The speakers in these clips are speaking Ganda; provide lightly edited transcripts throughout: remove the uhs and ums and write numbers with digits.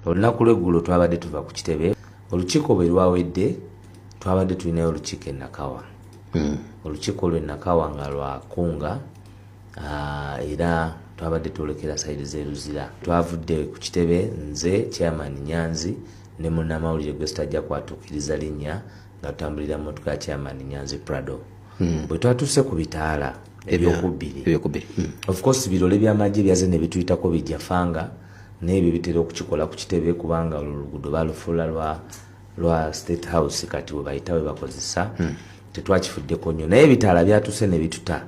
Olunaku lw'eggulo twabadde tuva ku kitebe, olukiiko bwe lwawedde twabadde tulinayo olukiiko e Nakawa. Olukiiko lw'e Nakawa nga lwakunga, era twabadde twolekera side z'e Luzira. Twavudde ku kitebe nze Chairman Nyanzi ne munnamawulire gwe sitajja kwatuukiriza linnya nga tutambulira mu mmotoka ya Chairman Nyanzi Prado. Bwe twatuuse ku bitaala ebyokubbiri, Ebyokubiri. Of course birole by'amagye byaze ne bituyitako bijjafanga, naye ebyo bitera okukikola ku kitebe kubanga olwo oluguudo balufuula lwa State House, kati we bayita we bakozesa. Tetwakifuddeko nnyo, naye ebitaala byatuuse ne bituta.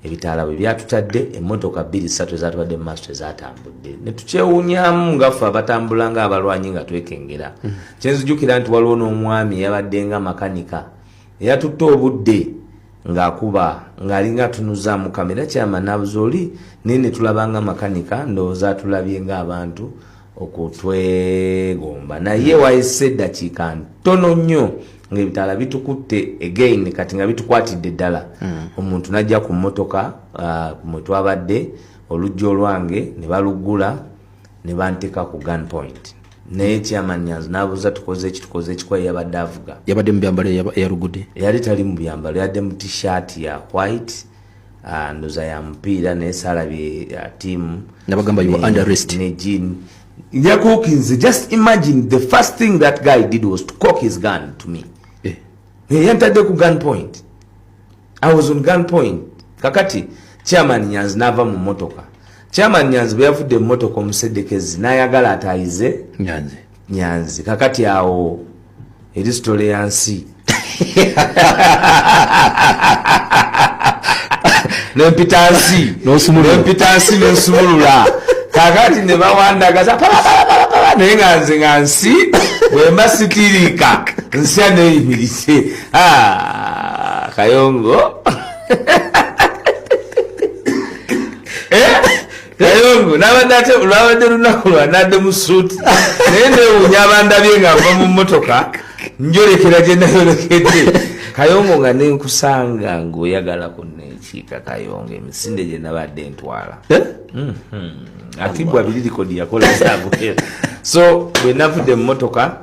Ebitaala bwe byatutadde, emmotoka bbiri ssatu ezatubadde mu maaso tezatambudde, ne tukyewuunyamu nga ffe abatambula ng'abalwanyi nga twekengera. Kyenzijukira nti waliwo n'omwami eyabadde nga makanika eyatutte obudde ng'akuba ng'alinga atunuzaamu kamera kyama n'abuza oli, naye ne tulaba nga makanika, ndowooza atulabye ng'abantu okutwegomba, naye wayise eddakiika ntono nnyo ng'ebitaala bitukutte again, kati nga bitukwatidde ddala. Omuntu n'ajja ku mmotoka mwe twabadde, oluggi olwange ne baluggula ne banteeka ku gun point, naye Chairman Nyanzi n'abuuza tukoze eki, tukoze eki, kuba yabadde avuga. Yabadde mu byambalo eyalugudde? Yali tali mu byambalo, yadde mu T-shirt ya white, ndoza ya mupiira, naye saalabye tiimu. Nabagamba you were under arrest. Ne jean yakokinze. Just imagine, the first thing that guy did was to cock his gun to me. Yantadde ku gun point, I was on gun point. Kakati Chairman Nyanzi n'ava mu mmotoka. Chairman Nyanzi bwe yavudde mu mmotoka, omuseddekezi n'ayagala ataayize Nyanzi. Nyanzi. Kakati awo eri story ya nsi, nempita nsi. N'osumulula. Nempita nsi nensumulula. Kakati ne bawandagaza palapalapalapala, naye nga nze nga nsi bwemba sitiriika nsya neyimirise. Ah, Kayongo. Eh, Kayongo nabadde ate lwabadde lunaku lwanadde mu suuti, naye newuunya abandabye nga nva mu mmotoka njolekera gye nayolekedde. Kayongo, nga nenkusanga ng'oyagala kunekiika. Kayongo, emisinde gye nabadde ntwala. Eh? Akibwa biri likodi yakola zaabwe. So bwe navudde mu mmotoka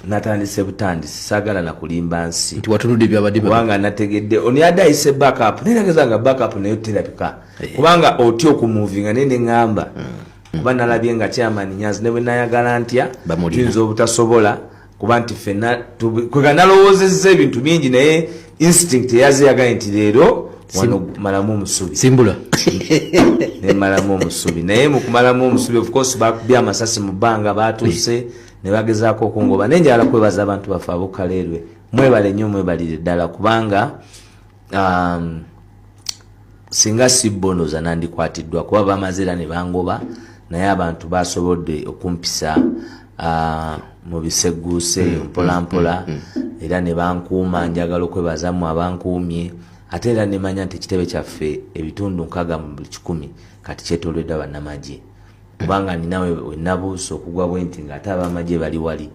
natandise butandisi, saagala na kulimba nsi. Nti watunudde byabadde Kubanga nategedde ono yadde ayise backup, naye nageza nga backup nayo terabika, kubanga otya okumuvinga, naye neŋŋamba kuba nalabye nga Chairman Nyanzi ne bwe nayagala ntya Bamulina. tuyinza obutasobola, kuba nti ffenna kwega nalowoozezza ebintu bingi, naye instinct eyaze yagaye nti leero wano malamu omusubi. Simbula. Nemalamu omusubi, naye mu kumalamu omusubi, of course bakubye amasasi mu bbanga, batuuse ne bagezaako okungoba. Naye njagala kwebaza abantu baffe ab'Okaleerwe, mwebale nnyo, mwebalire ddala, kubanga singa si bonoza nandikwatiddwa, kuba bamaze era ne bangoba, naye abantu basobodde okumpisa mu bisegguuse eyo mpola mpola era ne bankuuma. Njagala okwebazamu abankuumye, ate era nemanya nti ekitebe kyaffe ebitundu 60% kati kyetooloddwa bannamagye, kubanga nina wenabuusa okugwa bwe nti ng'ate abamagye bali wali,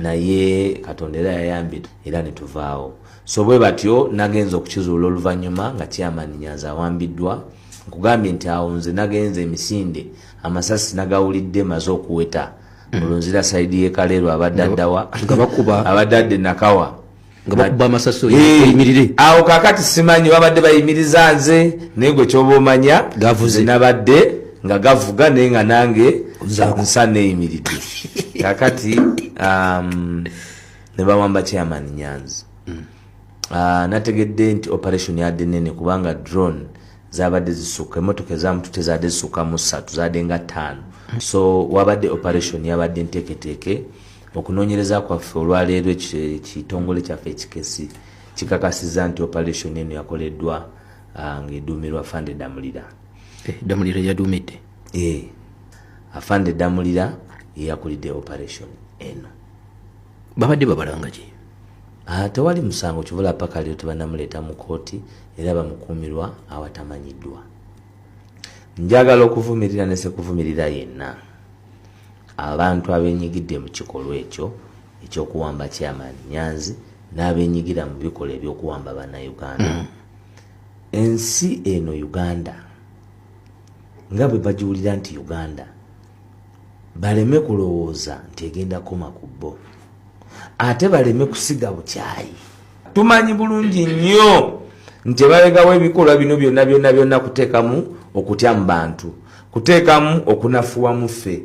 naye Katonda era yayambye era ne tuvaawo. So bwe batyo nagenza okukizuula oluvannyuma nga Chairman Nyanzi awambiddwa. Nkugambye nti awo nze nagenza emisinde, amasasi nagawulidde maze okuweta olwo nzira side y'e Kaleerwe, abadde addawa? Nga bakuba. Abadde adde Nakawa. Nga bakuba amasasi. Eh, oyimirire. Awo kakati simanyi babadde bayimiriza nze, naye gwe kyoba omanya Gavuze. nze nabadde nga gavuga, naye nga nange Ozaako. nsa neyimiridde. Kakati ne bawamba Chairman Nyanzi. Nategedde nti operation yadde nene, kubanga drone zabadde zisukka, emotoka ezamutute zadde zisukka mu ssatu, zadde nga ttaano. So wabadde operation yabadde nteeketeeke. Okunoonyereza kwaffe olwaleero, ekitongole kyaffe ekikesi kikakasiza nti operation eno yakoleddwa ng'eduumirwa Afande Damulira. Eh, Damulira yaduumidde? Eh, Afande Damulira yeyakulidde operation eno. Babadde babalanga ki? Ah, tewali musango kivula paka leero tebanamuleeta mu kooti, era bamukuumirwa awatamanyiddwa. Njagala okuvumirira ne sekuvumirira yenna abantu abenyigidde mu kikolwa ekyo ekyokuwamba Chairman Nyanzi n'abenyigira mu bikolwa ebyokuwamba Bannayuganda. Ensi eno Uganda nga bwe bagiwulira nti Uganda. Baleme kulowooza nti egenda koma ku bo, ate baleme kusiga bukyayi. Tumanyi bulungi nnyo nti ebalegawo ebikolwa bino byonna byonna byonna kuteekamu okutya mu bantu, kuteekamu okunafuwa mu ffe.